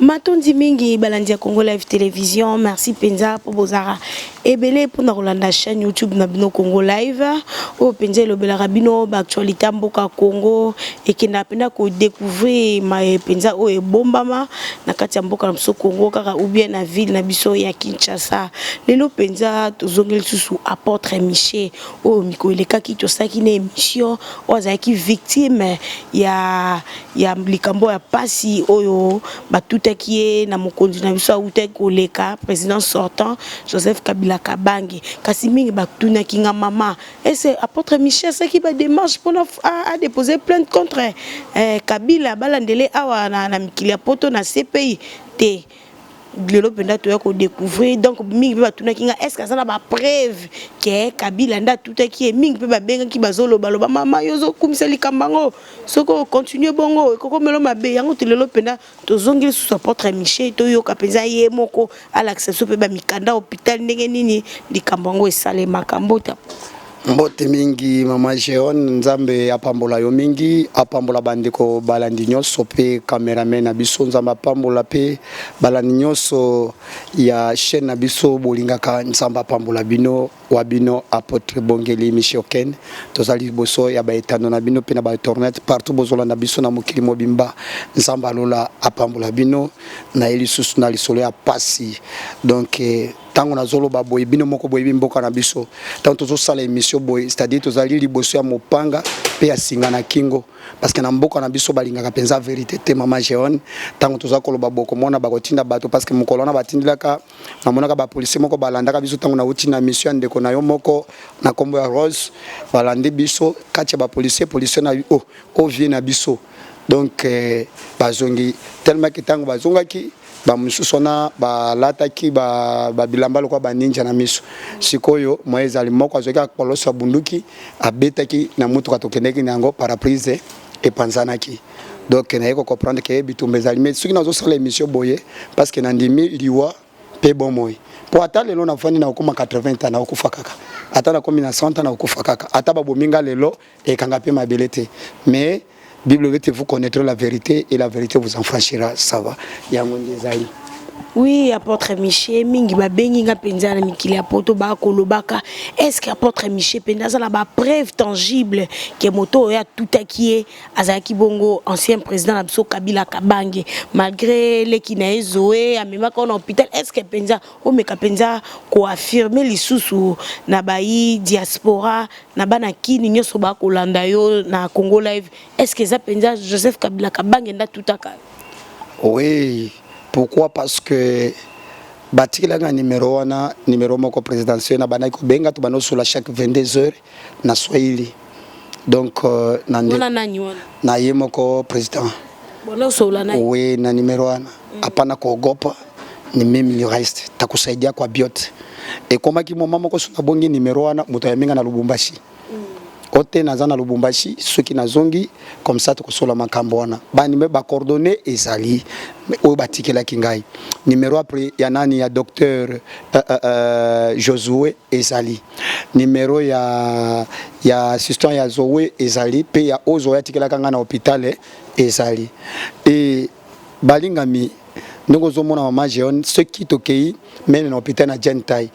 Matondi mingi balandi ya Congo Live Television, merci penza po bozara ebele pona kolanda chaîne YouTube na bino Congo Live. Oyo penza elobelaka bino ba actualité ya mboka Congo, ekendaka penza ko découvrir maye penza oyo ebombama na kati ya mboka na biso Congo kaka ou bien na ville na biso ya Kinshasa. Lelo penza tozongeli lisusu apôtre Michel oyo mikolo elekaki tosalaki na émission oyo azalaki victime ya likambo ya pasi oyo batutaki ye na mokonzi na biso awutaki koleka, président sortant Joseph Kabila Kabange. Kasi mingi batunaki nga: mama, ese apôtre Michel asalaki badémarche mpona adépose plainte contre Kabila, balandele awa na mikili ya Poto na CPI te? Lelo mpenza toya kodécouvrir. Donc mingi mpe batunaki nga: est ce que aza na bapreuve ke Kabila nde atutaki ye? Mingi mpe babengaki, bazolobaloba: mama, yo ozokumisa likambo yango, soki ocontinue bongo ekokomelo mabe. Yango te, lelo mpenza tozongi lisusu apôtre Michel, toyoka mpenza ye moko alakisa biso mpe bamikanda hôpital, ndenge nini likambo yango esalemaka. Mbota. Mbote mingi, mama Jeon. Nzambe apambola yo mingi, apambola bandeko balandi nyonso mpe cameraman na biso. Nzambe apambola mpe balandi nyonso ya chaîne na biso bolingaka. Nzambe apambola bino. Wa bino apôtre Bongeli Michel Ken. Tozali liboso ya baetando na bino mpe na bainternet partout bozolanda biso na mokili mobimba. Nzambe alola apambola bino. Na ye lisusu na lisolo ya pasi. Donc ntango nazoloba boye, bino moko boyebi mboka na biso. Ntango tozosala émission boye, c'est-à-dire tozali liboso ya mopanga mpe ya singa na kingo, parce que na mboka na biso balingaka mpenza vérité te, mama Jeon. Ntango toza koloba, bokomona bakotinda bato, parce que mokolo wana batindelaka, namonaka bapolisier moko balandaka biso. Ntango nauti na mission ya ndeko na yo moko na nkombo ya Rose, balandi biso kati ya bapolisier, policier na oh, ovie na biso. Donc bazongi tellement ke ntango bazongaki, bamosusu wana balataki babilamba lokola baninja na miso. Sikoyo moye ezali moko azwaki akpoloso ya bunduki, abetaki na mutuka tokendeki na yango, pare-brise epanzanaki. Donc naye kocomprendre ke bitumba ezali. Mais soki nazosala émission boye, parce que nandimi liwa mpe bomoi, mpo ata lelo nafandi na kokóma 80 ans, nakokufa kaka. Ata nakomi na 100 ans, nakokufa kaka. Ata babomi nga lelo, ekanga mpe mabele te. Mais Bible ete: vous connaîtrez la vérité et la vérité vous affranchira. Ça va, yango nde ezali. Oui, apôtre Michel, mingi babengi nga mpenza na mikili ya Poto, bakolobaka: est ce que apôtre Michel mpenza aza na bapreuve tangible ke moto oyo atutaki ye azalaki bongo ancien président na biso Kabila Kabange, malgré leki na ye Zoe amemaka na hôpital? Est ce que mpenza omeka mpenza koaffirme lisusu na bayi diaspora, na bana kini nyonso bakolanda yo na Congo Live, est ce que eza mpenza Joseph Kabila Kabange nde atutaka? Oui. Pourquoi? Parce que batikelaka numéro wana, numéro moko présidentiel na bandaki kobenga, to bandosola chaque 22 heures na Swahili. Donc na, wana nani wana? Na ye moko président. Bonosola na Oui, na numéro wana. Hapana kuogopa, ni mimi le reste takusaidia kwa biote. Ekomaki moma moko so nabongi numéro wana, moto ayaminga na Lubumbashi. Ote naza na Lubumbashi, soki nazongi comme ça tokosola makambo wana. Banime bacoordonnées ezali oyo batikelaki ngai, numéro après ya nani, ya docteur Josué ezali, numéro ya assistant ya Zoe ezali, mpe ya oyo Zoe atikelaka ngai na hôpital ezali. E balingami, ndenge ozomona, mama Jeon, soki tokei mene na hôpital na Gentai,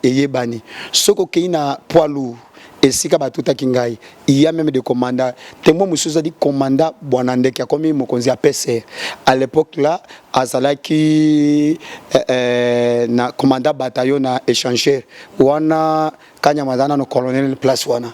eyebani. Soki okei na poids lourd esika batutaki ngai, il y a même des commandants témoin. Mosusu azali commandant Bwana Ndeke, akomi mokonzi ya PCR à l'époque là, azalaki na commandant bataillon na échangeur wana. Kanyama aza nano colonel place wana,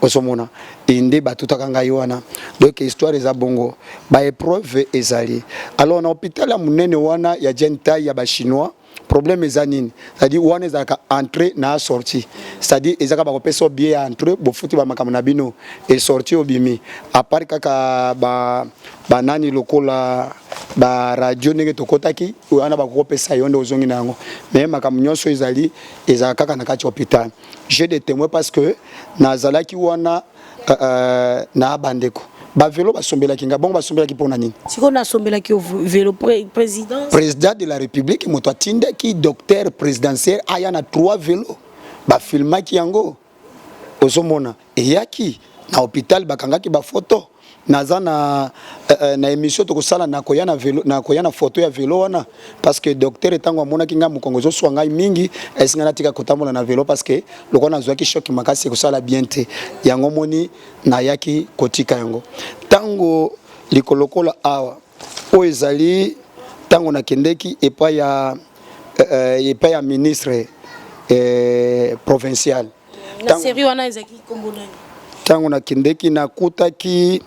ozomona nde batutaka ngai wana. Donc histoire eza bongo, baépreuve ezali. Alors na hôpital ya monene wana ya Gentai ya bachinois, problème eza nini? C'est-à-dire wana ezalaka entrée na sortie, c'est-à-dire ezalaka bakopesa yo billet ya entrée, bofuti bamakambo na bino, esorti, obimi. À part kaka banani lokola baradio, ndenge tokɔtaki wana, bakokopesa yo nde ozongi na yango. Mais makambo nyonso ezali, ezalaka kaka na kati ya hôpital. J'ai des témoins, parce que nazalaki wana na bandeko. Bavelo basombelaki nga bongo, basombelaki mpona nini? Sikoyo nasombelaki yo vélo, président? Président de la République moto atindaki docteur présidentiel aya na trois vélo, bafilmaki yango, ozomona eyaki na hôpital, bakangaki bafoto. Naza na na émission tokosala, nakoya na vélo, nakoya na photo ya vélo wana, parce que docteur, ntango amonaki ngai mokongo ezoswa ngai mingi, esi ngai natika kotambola na vélo, parce que lokola nazwaki choc makasi, ekosala bien te. Yango moni nayaki kotika yango. Ntango likolokola awa, oyo ezali ntango nakendeki epai ya ministre provincial. Na série wana ezalaki nkombo nani? Ntango nakendeki, nakutaki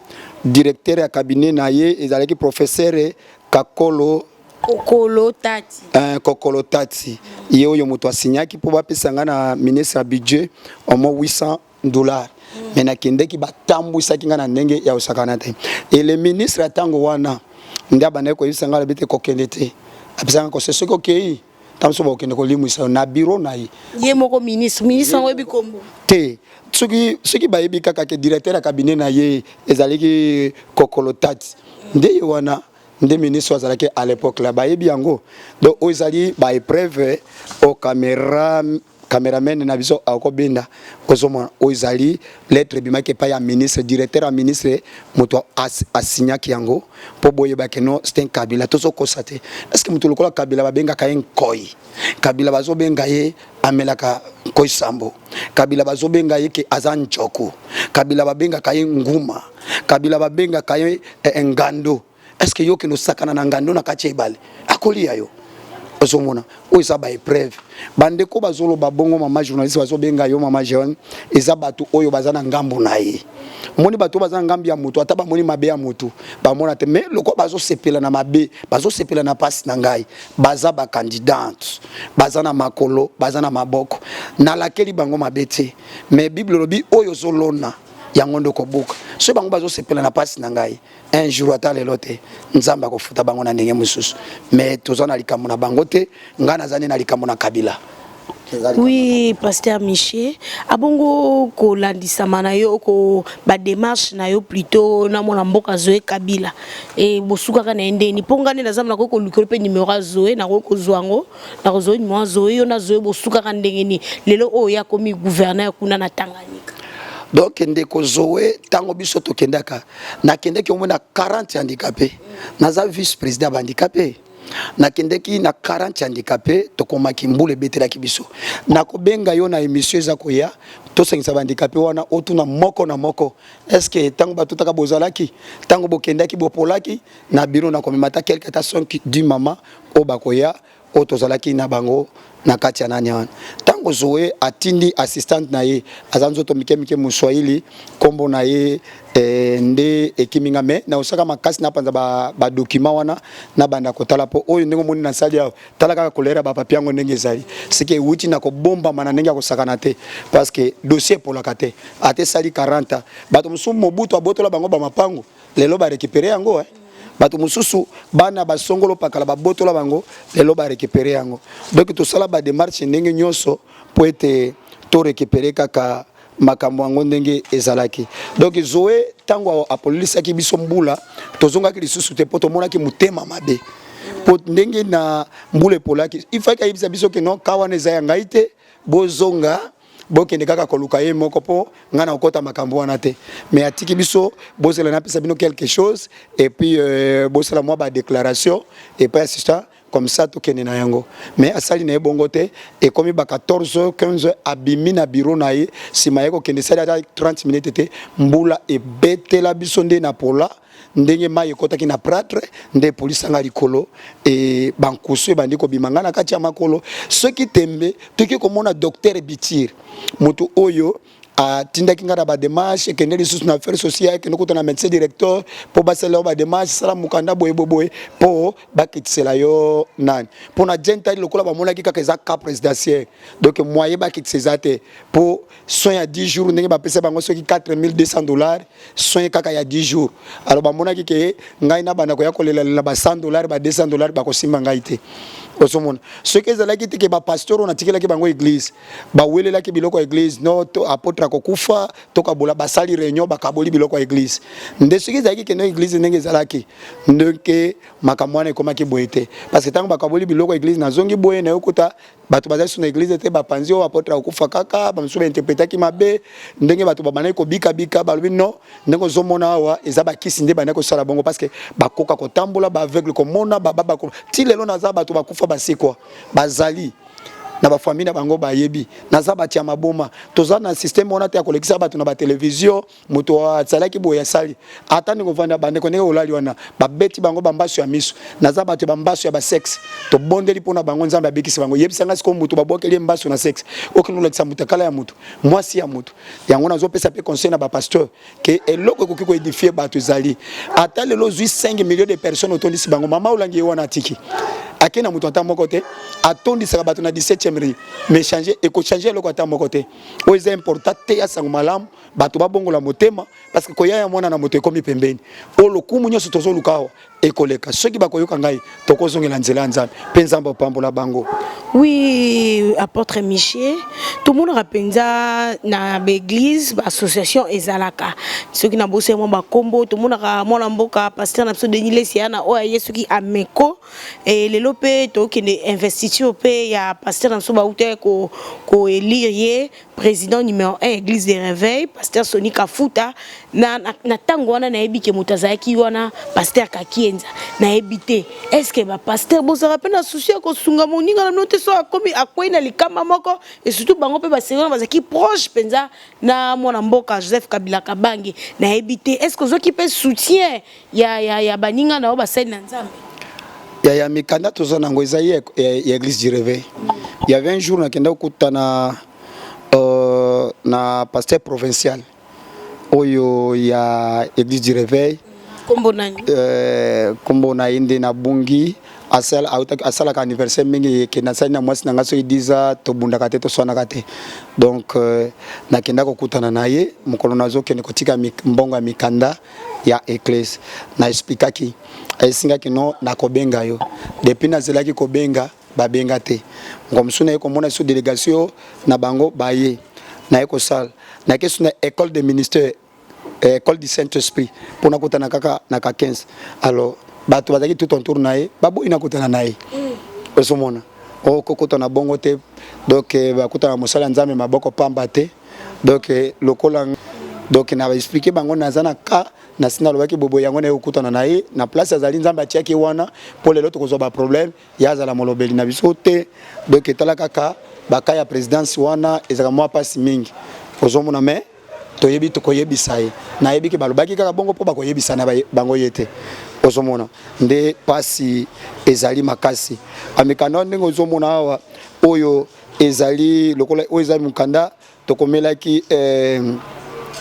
directeur ya cabinet na ye, ezalaki professeur Kakolo. Kokolo Tati. Kokolo Tati, ye oyo moto asinyaki mpo bapesa ngai na ministre ya budget au moins 800 $. Mais nakendeki, batambwisaki ngai na ndenge ya kosakana te. Et le ministre ya ntango wana nde abandaki koyebisa ngai, alobi te kokende te, apesanga kose soki okei, ntango mosusu bakokende kolimwisa yo na bureau na ye. Ye moko ministre, ministre yango oyebi kombo? Te, soki bayebi kaka ke directeur ya cabinet na ye ezalaki Kokolo Tati, nde ye wana nde ministre azalaki à l'époque là, bayebi yango. Donc oyo ezali baépreuve o caméra, cameraman na biso akobenda, ozomona oyo ezali lettre ebimaki epai ya ministre, directeur ya ministre moto asinyaki yango, mpo boyebaki no c'est un Kabila. Tozokosa te. Est ce que moto lokola Kabila, babengaka ye nkoi, Kabila bazobenga ye amelaka nkoi sambo, Kabila bazobenga ye ke aza njoko, Kabila babengaka ye nguma, Kabila babengaka ye ngando, est ce que yo okende osakana na ngando na kati ya ebale, akolia yo? Ozomona oyo eza baépreuve. Bandeko bazoloba bongo, mama journaliste, bazobenga yo mama Jeanne, eza bato oyo baza na ngambo na ye. Omoni, bato oyo baza na ngambo ya moto, ata bamoni mabe ya motu, bamona te. Mais lokola bazosepela na mabe, bazosepela na mpasi na ngai, baza bacandidate, baza na makolo, baza na maboko, nalakeli bango mabe te. Mais Bible elobi oyo ozolona, yango nde okobuka. Soki bango bazosepela na mpasi na ngai, un jour, ata lelo te, Nzambe akofuta bango na ndenge mosusu. Mais toza na likambo na bango te. Ngai naza nde na likambo na Kabila. Oui, pasteur Michel, abongo kolandisama na yo, ko badémarche na yo plutôt na mwana mboka Zoe Kabila, e bosukaka na ye ndeni? Mpo ngai nde naza, nakoki kolukela mpe numéro ya Zoe, nakoki kozwa yango, nakozwa numéro ya Zoe. Yo na Zoe bosukaka ndenge nini lelo oyo ya komi gouverneur kuna na Tanganyika? Donc ndeko Zoe, ntango biso tokendaka, nakendaki omoi na 40 handicapé, naza vice président ya bahandicapé. Nakendeki na 40 handicapé, tokomaki, mbula ebetelaki biso. Nakobenga yo na émission eza koya, tosangisa bahandicapé wana, otuna moko na moko: est ce que ntango batutaka bozalaki, ntango bokendaki bopolaki na biro? Nakomema ata quelque, ata 5 du mama oyo bakoya, oyo tozalaki na bango na kati ya nani wana. Ntango Zoe atindi assistante na ye, aza nzoto mike mike, moswahili, nkombo na ye nde ekiminga. Me na osaka makasi, napanza badocument ba wana, nabanda kotala, mpo oyo ndenge omoni nasali awa, tala kaka couleur ya bapapier yango ndenge ezali, seke ewuti na kobombama na ndenge ya kosakana te, parce que dossier epolaka te. Ata esali 40 ans, bato mosusu Mobutu abotola bango bamapango, lelo barécupérer yango, eh. Bato mosusu, bana basongolo pakala, babotola bango, lelo barécupérer yango. Donc tosala badémarche ndenge nyonso mpo ete torécupérer kaka makambo yango ndenge ezalaki. Donc Zoe, ntango apolelisaki biso mbula, tozongaki lisusu te, mpo tomonaki motema mabe, mpo ndenge na mbula epolaki, ifaki ayebisa biso ke non, ka wana eza ya ngai te, bozonga, bokende kaka koluka ye moko, mpo ngai na kokɔta makambo wana te. Mais atiki biso, bozela, napesa bino quelque chose, et puis bosala mwa badéclaration et puis assistant, comme ça tokende na yango. Mais asali na ye bongo te. Ekomi ba 14 h 15 h, abimi na bureau na ye, nsima ye kokende, esali ata 30 minutes te, mbula ebetela biso nde na pola, ndenge mai ekɔtaki na plâtre, nde epolisanga likolo e bankusu ebandi kobima ngai na kati ya makolo. Soki tembe, toki komona docteur Bitir, moto oyo atindaki ngai na badémarche, ekende lisusu na affaire sociale, ekende kuta na médecin directeur mpo basala yo badémarche, sala mokanda boye boye boye mpo bakitisela yo nani, mpo na gentali lokola bamonaki kaka eza cas présidentiel. Donc moyen bakitisa eza te, mpo soin ya 10 jours, ndenge bapesa bango soki 4200 $, soin kaka ya 10 jours. Alors bamonaki ke ngai na banda koya kolelalela ba 100 $, ba 200 $, bakosimba ngai te. Ozomona, soki ezalaki te ke bapasteur oyo natikelaki bango église, bawelelaki biloko ya église, no to apôtre. Akokufa, tokabola. Basali réunion, bakaboli biloko ya église. Nde soki ezalaki kende église ndenge ezalaki, ndenge makambo wana ekomaki boye te, parce que ntango bakaboli biloko ya église, nazongi boye, nayokuta bato bazali so na église te. Bapanzi oyo apôtre akokufa kaka, bamosusu bainterprétaki mabe ndenge bato babandaki kobikabika. Balobi non, ndenge ozomona awa eza bakisi nde bandaki kosala bongo, parce que bakoka kotambola, baaveugle komona, baba ti lelo naza bato bakufa basekwa, bazali na bafamille na bango, bayebi. Naza bato ya maboma, toza na système wana te ya kolekisa bato na batelevizio. Moto azalaki boye, asali ata ndenge ovanda, bandeko ndenge olali wana, babeti bango bambaso ya miso. Naza bato ya bambaso ya basexe, tobondeli mpona bango, Nzambe abikisi bango. Yebisanga sikoyo, moto babwakeli ye mbaso na sexe, okende olakisa moto akala ya moto, mwasi ya moto. Yango nazopesa mpe conseil na bapasteur ke eloko ekoki koédifier bato ezali, ata lelo ozwi 5 millions de personnes, otondisi bango. Mama olangi ye wana, atiki ake na moto ata moko te, atondisaka bato na 17e rue, mais change ekochange eloko ata moko te. Oyo eza important te ya sango malamu, bato babongola motema, parce que koya ya mwana na moto ekomi pembeni. Oyo lokumu nyonso tozoluka awa ekoleka. Soki bakoyoka ngai, tokozongela nzela ya Nzambe, mpe Nzambe opambola bango. Oui, apôtre Michel, tomonaka mpenza na baeglise baassociation ezalaka. Soki na bosi mwa bakombo, tomonaka mwana mboka pasteur na biso Denis Lesi ya na oyo aye soki ameko e, lelo mpe tokende investiture mpe ya pasteur na biso bauta koélire ye président numéro 1 église de réveil, pasteur Soni Kafuta. Na ntango wana nayebi ke moto azalaki wana, pasteur Kakienza. Nayebi te, est ce que bapasteur bozalaka mpe na souci ya kosunga moninga na bino te, so akomi akwei na likama moko? Et surtout bango mpe baseri wana bazalaki proche mpenza na mwana mboka Joseph Kabila Kabange. Nayebi te, est ce que ozwaki mpe soutien ya baninga na yo basali na Nzambe? Ya mikanda toza nango ezali ya église du réveil. Il y avait un jour nakenda kokutana na pasteur provincial oyo ya église du réveil. Kombo nani? Kombo na ye nde nabungi. Asalaka anniversaire mingi. Ekende asali na mwasi na ngai soki 10 ans, tobundaka te, toswanaka te. Donc nakenda kokutana na ye mokolo nazokende kotika mbongo ya mikanda ya église. Na expliquaki, esingaki no nakobenga yo. Depuis nazelaki kobenga, babenga te. Moko mosusu naye komona so délégation na bango baye, naye kosala, nake so na école de ministère, école du Saint Esprit, mpona kutana kaka na ka 15. Alors bato bazalaki tout autour na ye, baboyi nakutana na ye. Ozomona, okokutana bongo te. Donc bakutana mosala ya Nzambe maboko pamba te. Donc lokola donc na expliquer bango, naza na ka na nsi, nalobaki bobo yango, naye kokutana na ye na place azali. Nzambe atiaki wana mpo lelo tokozwa baproblème, ye azala molobeli na biso te. Donc etala kaka baka ya présidence wana, ezalaka mwa mpasi mingi, ozomona. Mais toyebi tokoyebisa ye. Nayebi ke balobaki kaka bongo mpo bakoyebisa na bango ye te. Ozomona nde mpasi ezali makasi. Amikanda ndenge ozomona awa, oyo ezali lokola oyo ezali mokanda tokomelaki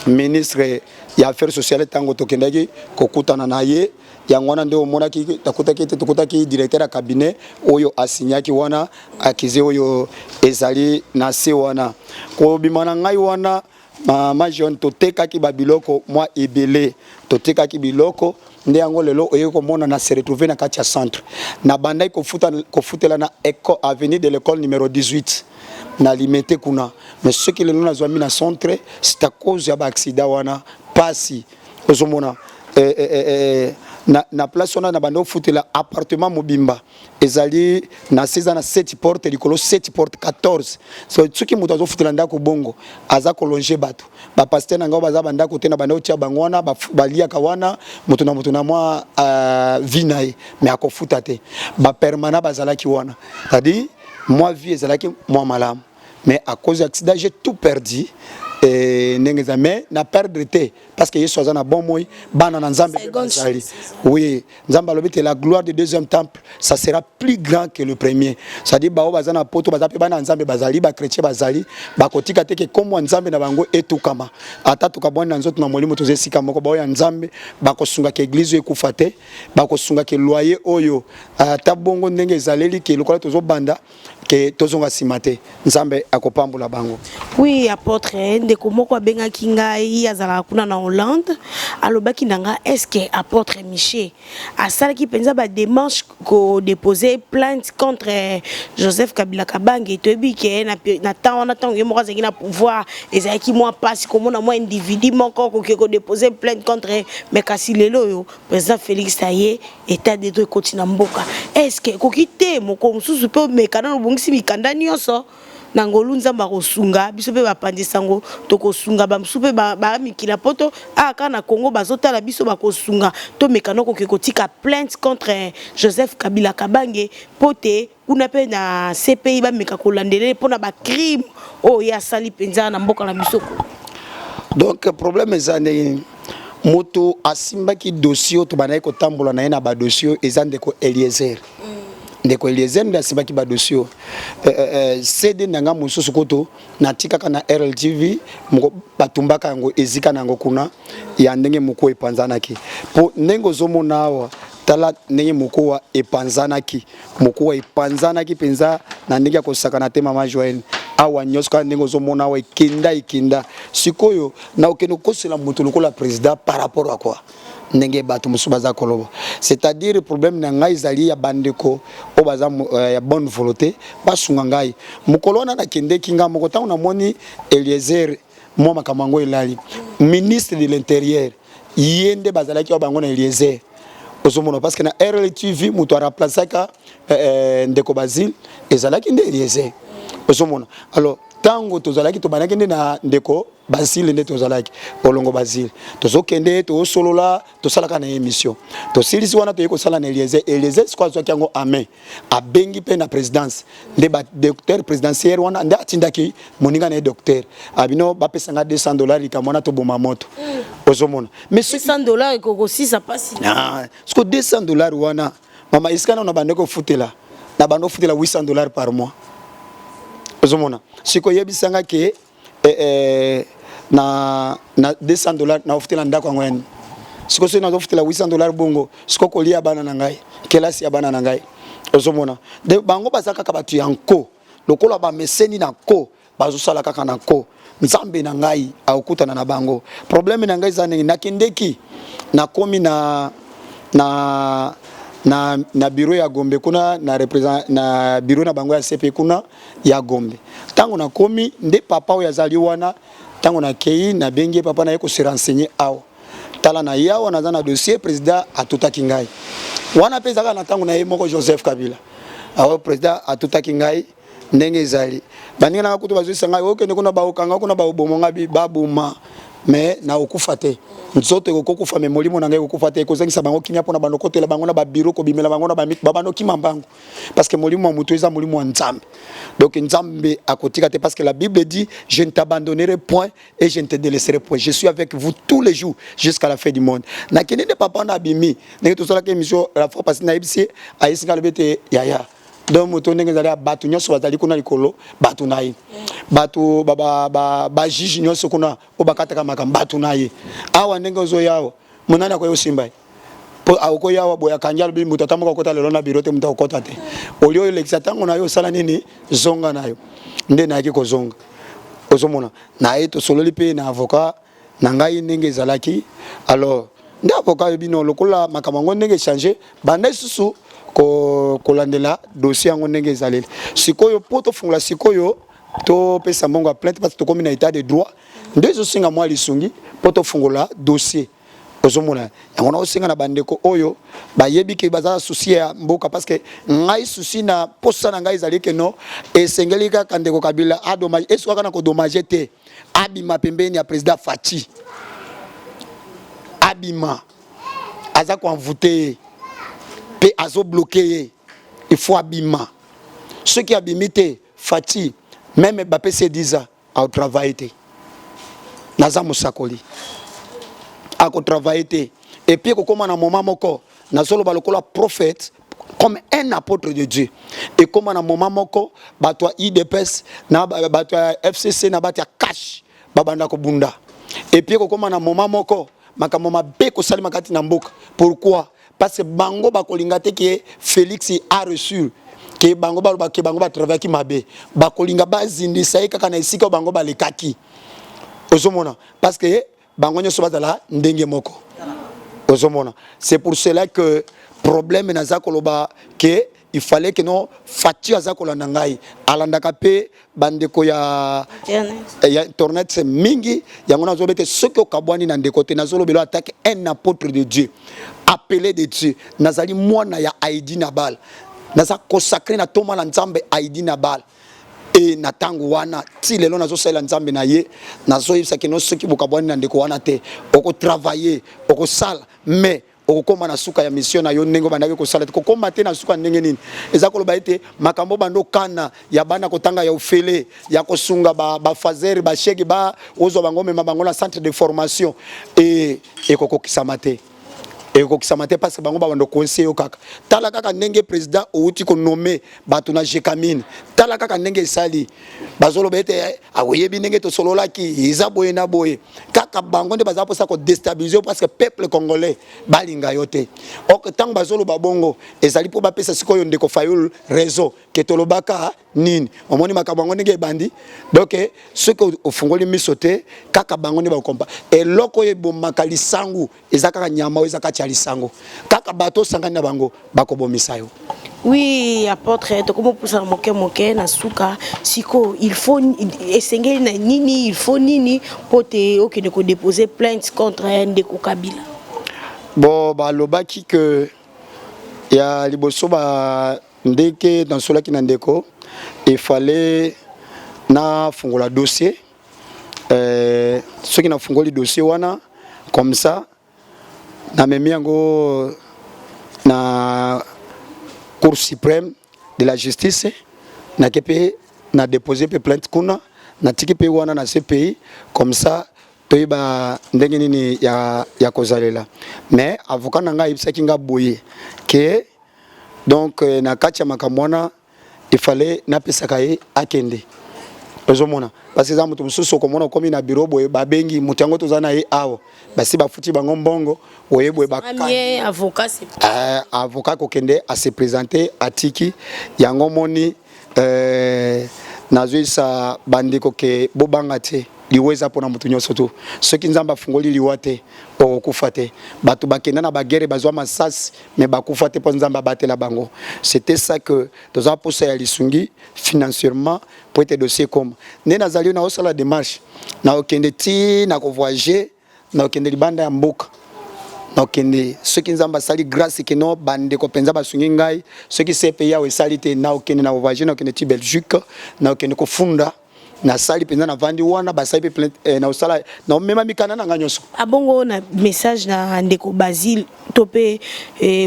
ministre ya affaires sociales ntango tokendaki kokutana na ye. Yango wana nde omonaki takutaki ete tokutaki directeur ya cabinet oyo asinyaki wana accusé oyo ezali na se wana. Kobima na ngai wana, mama Jeune, totekaki babiloko mwa ebele, totekaki biloko nde yango lelo oyei komona na se retrouve na kati ya centre. Nabandaki kofutela na avenue de l'école numéro 18 na Limete kuna. Mais soki lelo nazwami na centre, c'est à cause ya baaccident wana. Pasi ozomona na place wana na banda ofutela appartement mobimba, ezali na se, eza na 7 porte, likolo 7 porte, 14. So soki moto azofutela ndako bongo, aza kologer bato. Bapasteur na ngai baza bandako te, na banda otia bango wana, baliaka wana, moto na moto na mwa vie na ye, mais akofuta te. Bapermanent bazalaki wana, c'est-à-dire mwa vie ezalaki mwa malamu. Mais à cause ya accident, j'ai tout perdu. Ndenge eza, mais na perdre te, parce que Yesu aza na bomoi, bana na Nzambe bazali. Oui, Nzambe alobi te la gloire du deuxième temple, ça sera plus grand que le premier. C'est-à-dire bao baza na poto, baza mpe bana na Nzambe, bazali bachrétien, bazali bakotika te ke kombo ya Nzambe na bango etukama. Ata tukabwani na nzoto, na molimo toza esika moko. Bao ya Nzambe bakosungaka église oyo ekufa te, bakosungaka loyer oyo ata bongo ndenge ezaleli ke lokola tozobanda ke tozonga nsima te. Nzambe akopambola bango. Oui, apôtre, ndeko moko abengaki ngai, azalaka kuna na Hollande. Hollande, alobaki na nga: est ce que apôtre Michel asalaki mpenza badémarche kodépose plainte contre Joseph Kabila Kabange? Toyebi ke na temps wana, ntango ye moko azalaki na pouvoir, ezalaki mwa mpasi komona mwa individu moko koke kodépose plainte contre. Mais kasi lelo oyo président Félix aye, état de droit ekoti na mboka, est ce que ekoki te mokolo mosusu mpe omeka nano, obongisi mikanda nyonso na ngolu Nzambe akosunga biso mpe bapanzi sango, tokosunga bamosusu mpe bamikila poto awa kaka na Congo bazotala biso, bakosunga, tomeka no koke kotika plainte contre Joseph Kabila Kabange, mpo te kuna mpe na CPI bameka kolandela mpona bacrime oyo ye asali mpenza na mboka na biso? Donc problème eza ndenge moto asimbaki dossier oyo tobandaki kotambola na ye na badossier oyo eza ndeko Eliezer. Ndeko Eliezer nde asimbaki badossier oyo. CD na nga mosusu kutu natikaka na RLTV moko, batumbaka yango, ezika na yango kuna ya ndenge moko epanzanaki. Mpo ndenge ozomona awa, tala ndenge mokowa epanzanaki, mokowa epanzanaki mpenza na ndenge ya kosakana te. Mama Joel, awa nyonso kaka ndenge ozomona awa, ekenda ekenda. Sikoyo na okende kokosela moto lokola président par rapport à quoi? Ndenge bato mosusu baza koloba, c'est-à-dire problème na ngai ezali ya bandeko oyo baza ya bonne volonté basunga ngai. Mokolo wana nakendeki ngai moko, ntango namoni Eliezer, mwa makambo yango elali ministre de l'Intérieur, ye nde bazalaki wa bango na Eliezer. Ozomona, parce que na RLTV moto aremplaçaka ndeko Basile ezalaki nde Eliezer. Ozomona, alors ntango tozalaki, tobandaki nde na ndeko Basile, nde tozalaki olongo Basile, tozokende, tozosolola, tosalaka na émission. Tosilisi wana, toyei kosala na Eliezer. Eliezer sikoyo azwaki yango amen, abengi mpe na présidence, nde badocteur présidentiel wana nde atindaki moninga na ye docteur abino bapesanga 200 $, likambo wana toboma moto. Ozomona, mais 200 $ ekokosisa mpasi. Ah, siko 200 $ wana, mama, esika nano na bande kofutela, na bande kofutela 800 $ par mois. Ozomona, sikoyo oyebisanga ke na 200 $ naofutela ndako yango yani. Sikoyo soki nazofutela 800 $, bongo sikoyo kolia bana na ngai, kelasi ya bana na ngai? Ozomona, de bango baza kaka bato ya nko, lokola bameseni na nko, bazosala kaka na nko. Nzambe na ngai akokutana na bango. Problème na ngai eza ndenge nakendeki, nakomi na bureau ya Gombe kuna, na représent na bureau na bango ya CP kuna ya Gombe. Ntango nakomi, nde papa oyo azali wana, ntango nakei, nabengi ye, papa, naye kose renseigner awa. Tala, na ye awa, naza na dossier, président atutaki ngai wana mpe ezalaka na ntango na ye moko Joseph Kabila. Awa président atutaki ngai ndenge ezali, baninga nanga kutu bazwisa ngai: okende kuna, baokanga kuna, baoboma ngai. Baboma, mais nakokufa te. Nzoto ekokokufa, mais molimo na ngai ekokufa te. Ekozangisa bango kimia mpona bando kotela bango na babiro, kobimela bango na babando kima mbango, parce que molimo ya moto eza molimo ya Nzambe. Donc Nzambe akotika te, parce que la Bible dit: «Je ne t'abandonnerai point et je ne te délaisserai point, je suis avec vous tous les jours jusqu'à la fin du monde.» Nakende nde papa na abimi ndenge tosalaki émission la fois passée, nayebisi, ayesi ngai, alobi ete: «Yaya.» Donc moto ndenge ezali ya bato nyonso bazali kuna likolo, bato na ye, bato bajuge nyonso kuna oyo bakataka makambo, bato na ye. Awa ndenge ozoya awa, monani akoya osimba ye, po akoya awa boye, akangi, alobi moto ata moko akota lelo na biro te, moto akokota te. Olie oyo olekisa ntango na yo, osala nini, zonga na yo. Nde nayaki kozonga. Ozomona, na ye tosololi mpe na avocat na ngai ndenge ezalaki. Alors nde avocat oyebi no lokola makambo yango ndenge echange, banda lisusu kolandela dossier yango ndenge ezaleli sikoyo, mpo tofungola sikoyo, topesa mbongo ya plainte, parce tokomi na état de droit. Nde ezosenga mwa lisungi mpo tofungola dossier. Ozomona, yango naosenga na bandeko oyo bayebi ke baza souci ya mboka, parce que ngai souci na posa na ngai ezali ke no, esengeli kaka ndeko Kabila adommage, esuka kaka na kodommager te, abima pembeni ya président Fatshi, abima. Aza koenvoûter ye mpe azobloquer ye, il faut abima. Soki abimi te, Fatshi, même bapesi ye 10 ans, akotravaille te. Naza mosakoli, akotravaille te. Et puis ekokóma na moment moko, nazoloba lokola prophète, comme un apôtre de Dieu, ekóma na moment moko, bato ya UDPS na bato ya FCC na bato ya CACH babanda kobunda. Et puis ekokóma na moment moko, makambo mabe kosalema kati na mboka. Pourquoi? Parce que bango bakolinga te ke Félix a reçu, ke bango baloba ke bango batravaillaki mabe. Bakolinga bazindisa ye kaka na esika oyo bango balekaki. Ozomona, parce que Bango nyonso bazala ndenge moko. Ozomona, c'est pour cela que problème naza koloba ke il fallait que non, Fatshi aza kolanda ngai, alandaka mpe bandeko ya internet mingi. Yango nazoloba ete soki okabwani na ndeko te, nazolobela attaque un apôtre de Dieu, appelé de Dieu. Nazali mwana ya Aidi Nabal, naza consacré na toma na Nzambe Aidi Nabal. E na ntango wana ti lelo nazosalela Nzambe na ye. Nazoyebisa keno soki bokabwani na ndeko wana te, okotravailler, okosala, mais okokóma na suka ya mission na yo ndenge obandaki kosala te. Kokóma te na suka ndenge nini? Eza koloba ete makambo bando okana ya bana kotanga ya ofele, ya kosunga bafasere, bashege, ba ozwa bango, omema bango na centre de formation, e ekokokisama te, ekokisama te, parce que bango babanda conseil yo kaka. Tala kaka ndenge président outi konommer bato na Gécamines, tala kaka ndenge esali. Bazoloba ete akoyebi ndenge tosololaki, eza boye na boye. Kaka bango nde baza mposa kodéstabiliser, parce que peuple congolais balinga yo te. Ok, ntango bazoloba bongo, ezali mpo bapesa sikoyo ndeko Fayulu réseau ke tolobaka nini. Omoni makambo yango ndenge ebandi. Donc soki ofungoli miso te, kaka bango nde bakompa. Eloko oyo ebomaka lisangu eza kaka nyama oyo eza kati ya lisango. Kaka bato osangani na bango bakobomisa yo. Oui, apôtre, tokomopusana moke moke na suka. Sikoyo il faut, esengeli na nini, il faut nini mpo te okende kodéposer plainte contre ndeko Kabila? Bon, balobaki ke ya liboso, ba ndenge nasolaki na ndeko, efale nafungola dossier. Soki nafungoli dossier wana, comme ça namemi yango na Cour suprême de la justice, nake mpe na déposer mpe plainte kuna, natiki mpe wana na CPI, comme ça toyeba ndenge nini ya kozalela. Mais avocat na ngai ayebisaki nga boye ke donc na kati ya makambo wana, ifale napesaka ye akende. Ozomona, parce que eza moto mosusu, okomona okomi na bureau boye, babengi moto yango, toza na ye awa, basi bafuti bango mbongo, oye boye. Avocat? Avocat kokende ase présenter, atiki yango. Moni, nazoyisa bandeko ke bobanga te, liwa eza mpona moto nyonso tu. Soki Nzambe afungoli liwa te, okokufa te. Bato bakenda na baguerre, bazwa masasi, mais bakufa te, mpo Nzambe abatela bango. C'était ça que toza mposa ya lisungi financièrement po ete dossier ekoma. Nde nazali naosala démarche, naokende ti na kovoyager, naokende libanda ya mboka, naokende soki Nzambe asali grâce keno bandeko mpenza basungi ngai. Soki CPI awa esali te, naokende na voyage, naokende ti Belgique, naokende kofunda. Nasali mpenza, navandi wana, basali mpe plainte, naosala, naomema mikanda na ngai nyonso. Abongo na message na ndeko Basile to mpe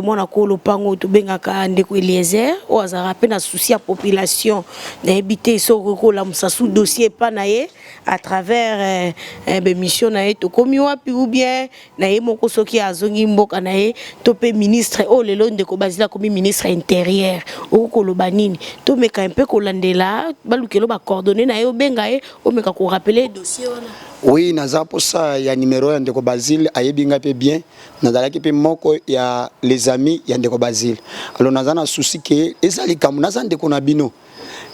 mwana ko lopango tobengaka ndeko Eliezer, oyo azalaka mpe na souci ya population, nayebi te soki okoki kolamusa su dossier epa na ye à travers bémission na ye tokomi wapi, ou bien na ye moko soki azongi mboka na ye, to mpe ministre oyo lelo ndeko Basile akomi ministre intérieur, okoki koloba nini? Tomeka mpe kolandela, balukelo bacoordonnées na ye, obenga ye, omeka korappeler dossier wana. Oui, naza mposa ya numero ya ndeko Basile. Ayebi ngai mpe bien, nazalaki mpe moko ya les amis ya ndeko Basile. Alors naza na souci ke eza likambo, naza ndeko na bino.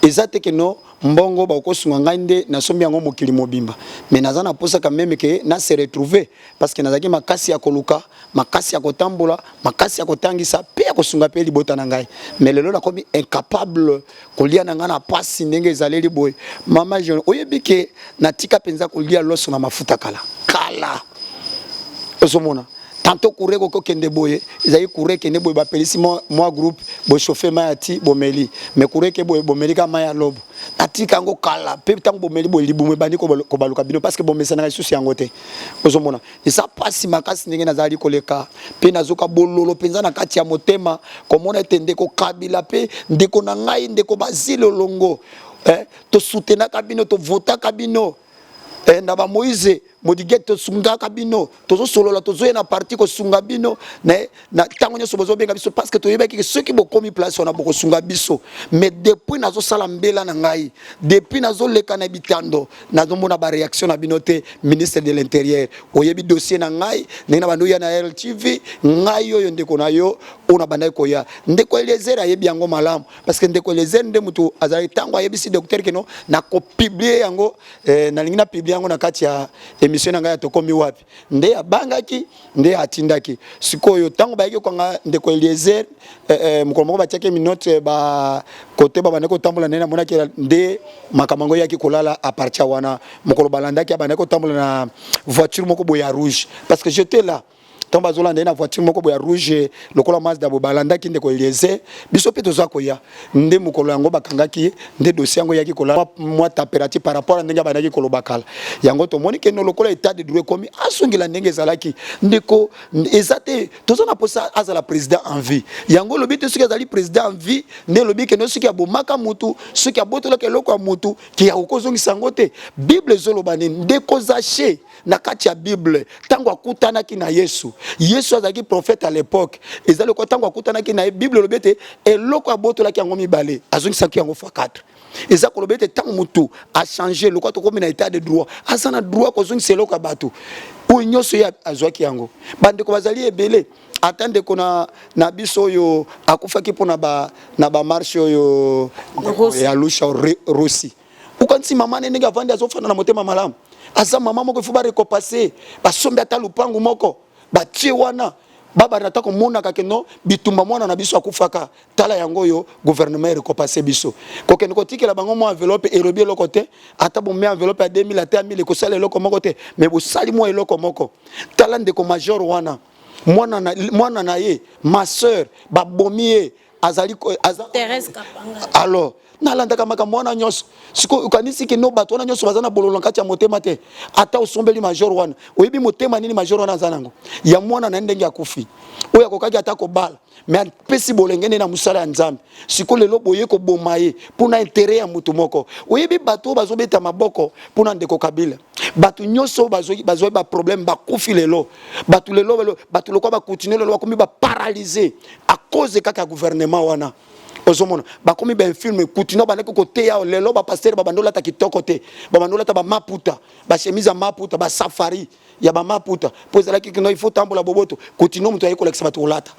Eza te ke no mbongo bakosunga ngai nde nasombi yango mokili mobimba, mais naza na mposa quand même ke na se retrouver, parce que nazalaki makasi ya koluka, makasi ya kotambola, makasi ya kotangisa mpe ya kosunga mpe libota na ngai. Mais lelo nakomi incapable kolia na ngai na pasi ndenge ezaleli boye. Mama Jean, oyebi ke natika mpenza kolia loso na mafuta kala kala. Ozomona, tantôt courant kokokende boye, ezali courant ekende boye, bapelisi mwa groupe, bochauffe mai ya ti bomeli, mais courant eke boye, bomeli ka mai ya lobo. Natika yango kala. Mpe ntango bomeli boye, libumu ebandi kobaluka bino, parce que bomesanaka lisusu yango te. Ozomona, eza mpasi makasi ndenge nazali koleka, mpe nazoka bololo mpenza na kati ya motema komona ete ndeko Kabila mpe ndeko na ngai ndeko Basile Olongo, tosoutenaka bino, tovotaka bino, na bamoïse Modige, tosungaka bino, tozosolola, tozoya na parti kosunga bino na ntango nyonso bozobenga biso, parce que toyebaki soki bokomi place wana, bokosunga biso. Mais depuis nazosala mbela na ngai, depuis nazoleka na bitando, nazomona baréaction na bino te. Ministre de l'Intérieur, oyebi dossier na ngai ndenge na bandi oya na LTV. Ngai oyo ndeko na yo oyo na bandaki koya, ndeko Eliezer ayebi yango malamu, parce que ndeko Eliezer nde motu azalaki ntango ayebisi docteur keno nakopublier yango, nalingi napublier yango na kati ya émission. Émission na ngai ya Tokomi Wapi nde abangaki, nde atindaki. Sikoyo ntango bayaki kokanga ndeko Eliezer, mokolo moko batiaki minote ba kote babandaki kotambola, nde namonaki nde makambo yango eyaki kolala. À partir wana, mokolo balandaki, abandaki kotambola na voiture moko boye ya rouge, parce que j'étais là ntango bazolanda ye na voiture moko boye ya rouge lokola Mazda. Boye balandaki ndeko Eliezer, biso mpe toza koya. Nde mokolo yango bakangaki ye, nde dossier yango eyaki kolala mwa température par rapport à ndenge abandaki koloba kala. Yango tomoni keno lokola état de droit ekomi, asongela ndenge ezalaki. Ndeko eza te, toza na mposa azala président en vie. Yango elobi te soki azali président en vie nde elobi keno soki abomaka mutu, soki abotolaka eloko ya mutu, ke ya kokozongisa yango te. Bible ezoloba nini? Ndeko Zache, na kati ya Bible, ntango akutanaki na Yesu, Yesu azalaki prophète à l'époque, eza lokola ntango akutanaki na ye, Bible elobi ete eloko abotolaki yango mibale, azongisaki yango fois 4. Eza koloba ete ntango motu achange, lokola tokomi na état de droit, aza na droit kozongisa eloko ya bato oyo nyonso ye azwaki yango. Bandeko bazali ebele, ata ndeko na biso oyo akufaki mpo na bamarche oyo ya Lusha, Rossy. Okanisi mama ne ndenge avandi, azofanda na motema malamu? Aza mama moko, ifo barécompense, basombi ata lupangu moko, batie wana, babanda ata komonaka keno bitumba mwana na biso akufaka. Tala yango oyo gouvernement erécompense biso, kokende kotikela bango mwa enveloppe elobi eloko te. Ata bomia enveloppe ya 2000, ata ya 1000, ekosala eloko moko te, mais bosali mwa eloko moko. Tala ndeko major wana, mwana na ye, ma sœur, babomi ye, azali aza. Alors nalandaka makambo wana nyonso. Sikoyo okanisi keno bato wana nyonso baza na bololo na kati ya motema te? Ata osombeli major wana, oyebi motema nini major wana aza nango ya mwana na ye ndenge akufi, oyo akokaki ata kobala, mais apesi bolenge nde na mosala ya Nzambe. Sikoyo lelo boye koboma ye mpona intérêt ya motu moko. Oyebi bato oyo bazobeta maboko mpona ndeko Kabila, bato nyonso bazwaki baproblème, bakufi lelo. Bato lelo, bato lokwa bacontinue lelo, bakomi baparalyse à cause kaka ya gouvernement wana. Ozomona bakomi bainfirme. Kutino bandaki koteya, lelo bapasteur babandi olata kitoko te, babandi olata bamaputa, bachemise ya maputa, basafari ya bamaputa, mpo ezalaki kino il faut tambola boboto. Kutino moto aye kolakisa bato kolata.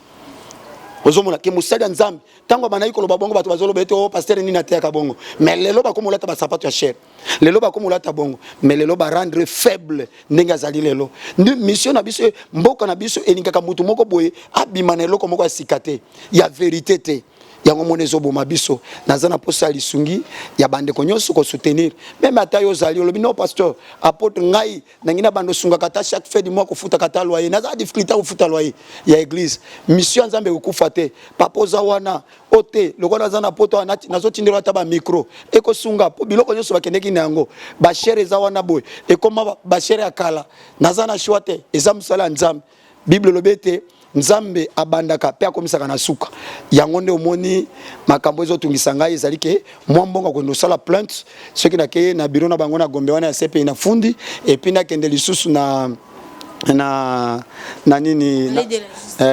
Ozomona ke mosali ya Nzambe, ntango bandaki koloba bongo, bato bazoloba ete o pasteur nini ateyaka bongo? Mais lelo bakomi olata basapato ya cher, lelo bakomi olata bongo, mais lelo barendre faible ndenge azali lelo. Nde mission na biso, mboka na biso elingaka motu moko boye abima na eloko moko ya sika te, ya vérité te. Yango mona ezoboma biso. Naza na posa ya lisungi ya bandeko nyonso, kosoutenir même ata yo ozali, olobi: "Non, pasteur, apôtre, ngai nangi na bando osungaka ata chaque fin du mois kofutaka ata loyer, naza difficulté kofuta loyer ya église." Mission ya Nzambe ekokufa te. Papa oza wana o te, lokola naza na poto, nazotindela ata bamicro, ekosunga mpo biloko nyonso bakendeki na yango, bachere eza wana boye, ekoma bachere ya kala. Naza na choix te, eza mosala ya Nzambe. Bible elobi ete Nzambe abandaka mpe akomisaka na suka. Yango nde omoni makambo ezotungisa ngai, ezali ke mwa mbongo akende kosala plainte. Soki nakei na bureau na bango na Gombe wana ya CPI, na fundi, et puis nakende lisusu na nini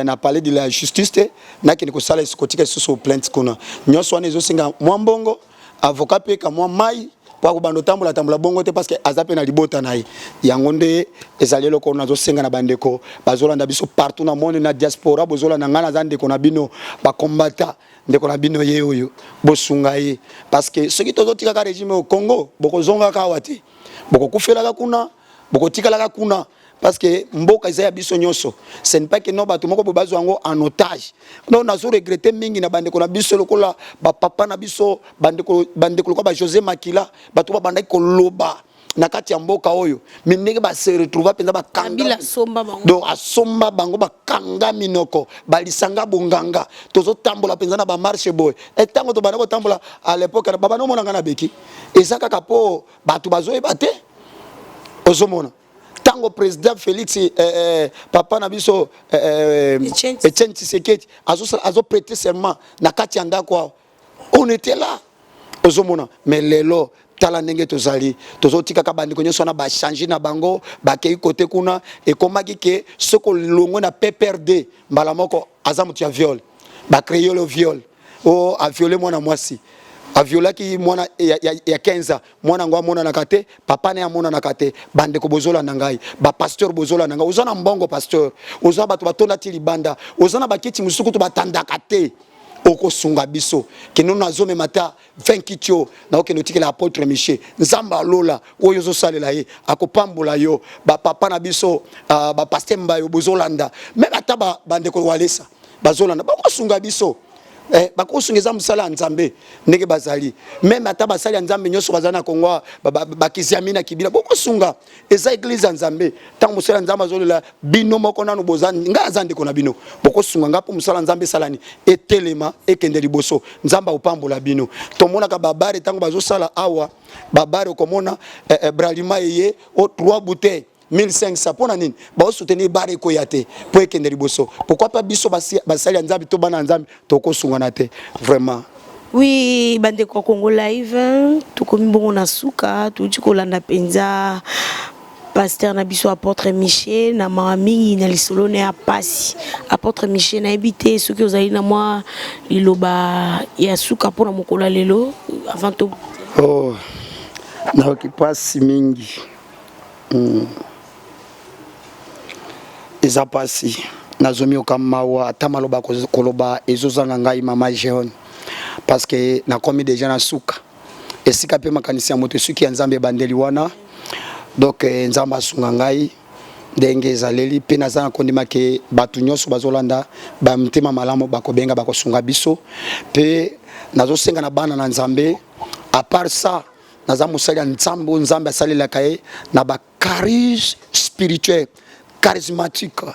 na palais de la justice te, nakende kosala, kotika lisusu plainte kuna. Nyonso wana ezosenga mwa mbongo, avocat mpe ka mwa mai po akobanda otambola tambola bongo te, parce que aza mpe na libota na ye. Yango nde ezali eloko oyo nazosenga na bandeko bazolanda biso partout na monde, na diaspora. Bozolanda ngai, naza ndeko na bino bakombata, ndeko na bino ye oyo, bosunga ye, parce que soki tozotikaka régime au Congo, bokozongaka awa te, bokokufelaka kuna, bokotikalaka kuna, parce que mboka eza ya biso nyonso. Ce n'est pas que no bato moko boye bazwa yango en otage. Non, nazo regrette mingi na bandeko na biso lokola bapapa na biso, bandeko lokola bajosé Makila, bato babandaki koloba na kati ya mboka oyo, mais ndenge base retrouva mpenza bakanga, donc asomba bango, bakanga minoko, balisanga bonganga. Tozotambola mpenza na bamarche boye. Ntango tobanda kotambola à l'époque, babanda omonanga na beki, eza kaka mpo bato bazoyeba te. Ozomona ntango président Félix, papa na biso Etienne Tshisekedi azoprêter serment na kati ya ndako awa, on était là. Ozomona, mais lelo tala ndenge tozali, tozotikaka bandeko nyonso wana bachange na bango, bakei kote kuna. Ekomaki ke soki olongwe na PPRD, mbala moko aza moto ya viol, bacréer le viol, o aviole mwana mwasi, aviolaki mwana ya 15 ans. Mwana yango amonanaka te, papa na ye amonanaka te. Bandeko bozolanda ngai, bapasteur bozolanda ngai, oza na mbongo, pasteur, oza bato batonda ti libanda, oza na bakiti mosusu kutu batandaka te. Okosunga biso kende nazomema ata 20 kiti oyo nakokende otikela apôtre Michel. Nzambe alola oyo ozosalela ye akopambola yo. Bapapa na biso, bapasteur Mbayo bozolanda, même ata bandeko Walesa bazolanda, bakosunga biso. Bakosunga, eza mosala ya Nzambe ndenge bazali. Même ata basali ya Nzambe nyonso bazali na Kongo, bakiziami na kibila, bokosunga. Eza église ya Nzambe. Ntango mosala ya Nzambe azolela bino moko nano boza, ngai aza ndeko na bino, bokosunga ngai mpo mosala ya Nzambe esalani, etelema, ekende liboso. Nzambe akopambola bino. Tomonaka babare ntango bazosala awa babare, okomona Bralima eye o 3 bouteilles 1500. Mpo na nini baosoutenir bar ekoya te mpo ekende liboso? Pourquoi pas biso basali ya Nzambe to bana ya Nzambe tokosungana te vraiment? Oui, bandeko ya Congo Live, tokomi bongo na suka. Touti kolanda mpenza pasteur na biso apôtre Michel na mawa mingi na lisolo na ya pasi. Apôtre Michel, nayebi te soki ozali na mwa liloba ya suka mpona mokolo ya lelo avant to Oh, nayoki mpasi mingi. Eza mpasi, nazomioka mawa, ata maloba koloba ezozanga ngai, mama Jeone, parce que nakomi déjà na suka esika mpe makanisi ya moto esuki, ya Nzambe ebandeli wana. Donc Nzambe asunga ngai ndenge ezaleli mpe naza na kondima ke bato nyonso bazolanda, bamotema malamu bakobenga, bakosunga biso. Mpe nazosenga na bana na Nzambe, à part ça naza mosali ya Nzambe oyo Nzambe asalelaka ye na bacharisme spirituel charismatique,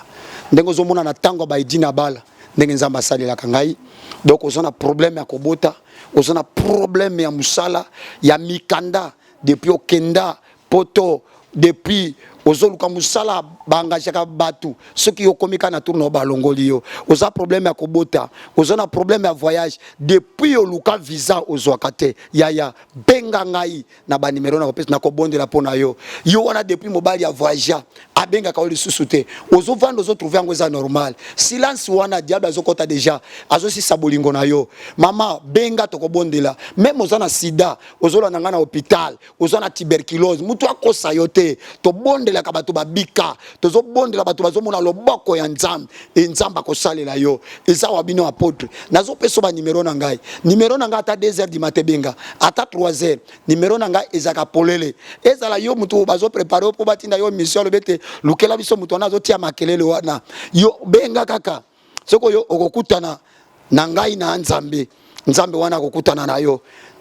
ndenge ozomona na ntango ya baidi na bala, ndenge Nzambe asalelaka ngai. Donc oza na problème ya kobota, oza na problème ya mosala, ya mikanda, depuis okenda Poto, depuis ozoluka mosala, baengageaka bato, soki okomi kaka na tour na yo, balongoli yo. Oza problème ya kobota, oza na problème ya voyage, depuis oluka visa ozwaka te, yaya, benga ngai na banimero na kopesa, nakobondela mpo na yo. Yo wana depuis mobali ya voyage abengaka yo lisusu te, ozovanda, ozotrouve yango eza normal, silence wana diable azokɔta déjà, azosisa bolingo na yo. Mama, benga, tokobondela. Même oza na sida, ozolanda ngai na hôpital, oza na tuberculose, mutu akosa yo te. Tobondelaka bato babika, tozobondela bato bazomona loboko ya Nzambe e Nzambe akosalela yo. Eza wa bino apôtre, nazopesa banimero na ngai. Nimero na ngai, ata 2 heures du matin benga, ata 3 heures, nimero na ngai ezalaka polele. Ezala yo mutu bazoprépare yo mpo batinda yo mission, alobi ete lukela biso motu wana azotia makelele wana, yo benga kaka. Soki oyo okokutana na ngai na Nzambe, Nzambe wana akokutana na yo.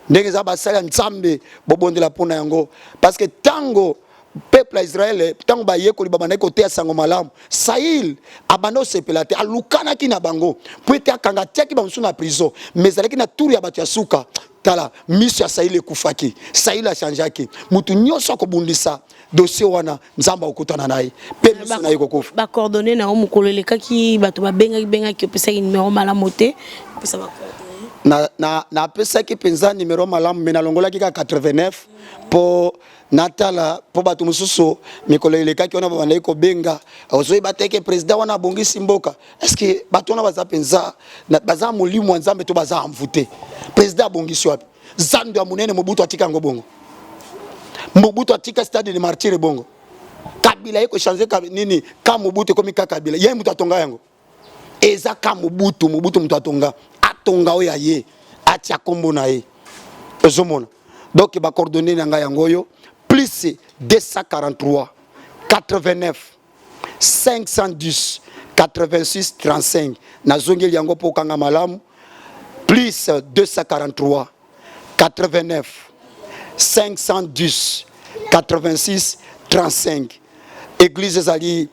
Ndenge eza, basali ya Nzambe, bobondela mpona yango, parce que ntango peuple ya Israele, ntango bayekoli babandaki koteya sango malamu, Saül abanda osepela te, alukanaki na bango mpo ete akanga, atiaki bamosusu na prison. Mais ezalaki na tour ya bato ya suka, tala miso ya Saül ekufaki, Saül achangeaki. Motu nyonso akobundisa dossier wana, Nzambe akokutana na ye mpe miso na ye kokufa. Bacoordonnées na yo, mokolo elekaki bato babengaki bengaki, opesaki nimero malamu te. Opesa bacoordonnées. Napesaki mpenza nimero malamu, mais nalongolaki kaka 89 mpo natala, mpo bato mosusu mikolo elekaki wana babandaki kobenga, ozoyeba te ke président wana abongisi mboka. Est-ce bato wana baza mpenza baza molimo ya Nzambe to baza envoûté? Président abongisi wapi? Zando ya monene, Mobutu atika yango bongo, Mobutu atika stade de Martyr bongo. Kabila ye kochange nini? Ka Mobutu ekomi ka Kabila, ye moto atonga yango, eza ka Mobutu. Mobutu moto atonga, atonga oyo aye atia nkombo na ye, ozomona. Donc bacoordonnées na ngai yango oyo: plus 243 89 510 86 35. Nazongeli yango mpo okanga malamu: plus 243 89 510 86 35. Église ezali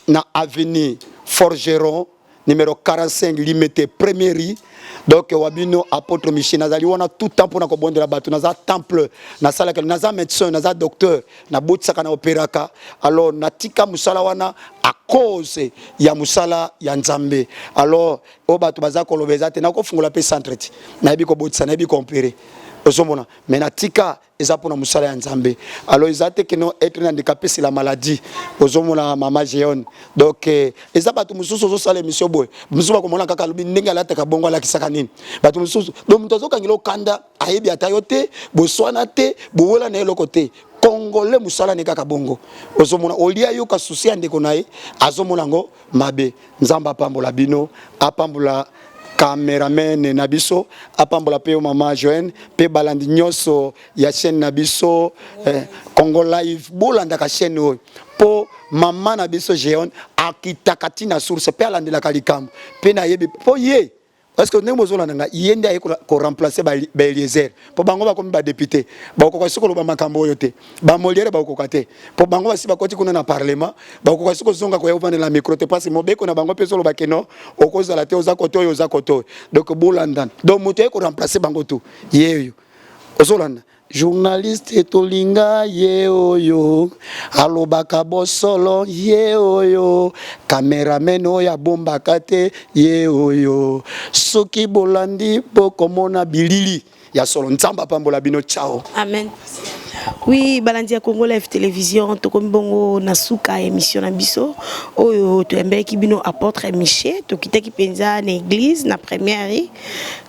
na avenue Forgeron numéro 45, Limete, première rue. Donc wa bino apôtre Michel nazali wana tout temps mpona kobondela bato. Naza temple, nasalaka, naza médecin, naza docteur, nabotisaka, na opéraka. Alors natika mosala wana à cause ya mosala ya Nzambe. Alors oyo bato baza koloba eza te, nakofungola mpe centre ti nayebi kobotisa, nayebi koopérer, ozomona. Mais natika eza mpona mosala ya Nzambe. Alors eza te keno être handicapé c'est la maladie, ozomona, mama Jeone. Donc eza bato mosusu ozosala émission boye, mosusu bakomona kaka, alobi ndenge alataka bongo alakisaka nini. Bato mosusu, donc moto azokangela okanda, ayebi ata yo te, boswana te, bowela na eloko te. Congolais mosala ne kaka bongo, ozomona, olia yoka susi ya ndeko na ye, azomona yango mabe. Nzambe apambola bino, apambola. Cameraman na biso apambola mpe yo mama Joanne mpe balandi nyonso ya chaîne na biso eh, Congo Live. Bolandaka chaîne oyo mpo mama na biso Jeon akitaka ntina source mpe alandelaka likambo mpe nayebi mpo ye. Parce que ndenge bozolanda nga, ye nde aye koremplace baeliezer mpo bango bakomi badepute, bakokoka soki koloba makambo oyo te. Bamoliere bakokoka te mpo bango basi bakoti kuna na parlement, bakokoka soki kozonga koya kovandela micro te, parce mobeko na bango mpe ezoloba keno okozala te, oza kote oyo, oza kote oyo. Donc bolandana, donc moto aye koremplace bango tu ye oyo ozolanda. Journaliste tolinga ye oyo alobaka bosolo, ye oyo cameraman oyo abombaka te, ye oyo soki bolandi bokomona bilili ya solo. Nzambe apambola bino, ciao. Amen. Oui, balandi ya Congo Live Télévision, tokomi bongo na suka émission na biso oyo toyambelaki bino apôtre Michel. Tokitaki mpenza na église na première,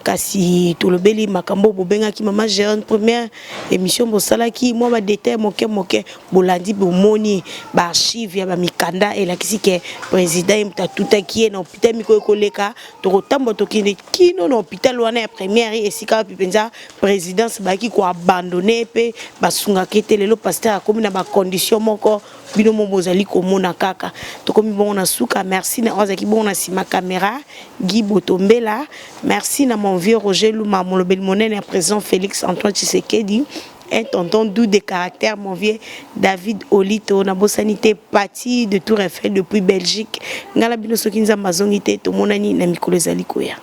kasi tolobeli makambo bobengaki mama Gérone. Première émission bosalaki mwa badetail moke moke, bolandi, bomoni baarchive ya bamikanda elakisi ke président ye moto atutaki ye na hôpital. Miko ekoleka, tokotambola, tokende kino na hôpital wana ya première, esika wapi mpenza présidence bayaki koabandonner mpe basungaki ete lelo pasteur akomi na bacondition moko bino mo bozali komona kaka. Tokomi bongo na suka. Merci na oyo azalaki bongo na nsima caméra, Guy Botombela. Merci na mon vieux Roger Luma, molobeli monene ya président Félix Antoine Tshisekedi, un tonton doux de caractère, mon vieux David Olito. Nabosani te Pati de Tour Eiffel depuis Belgique. Ngai na bino, soki Nzambe azongi te, tomonani na mikolo ezali koya.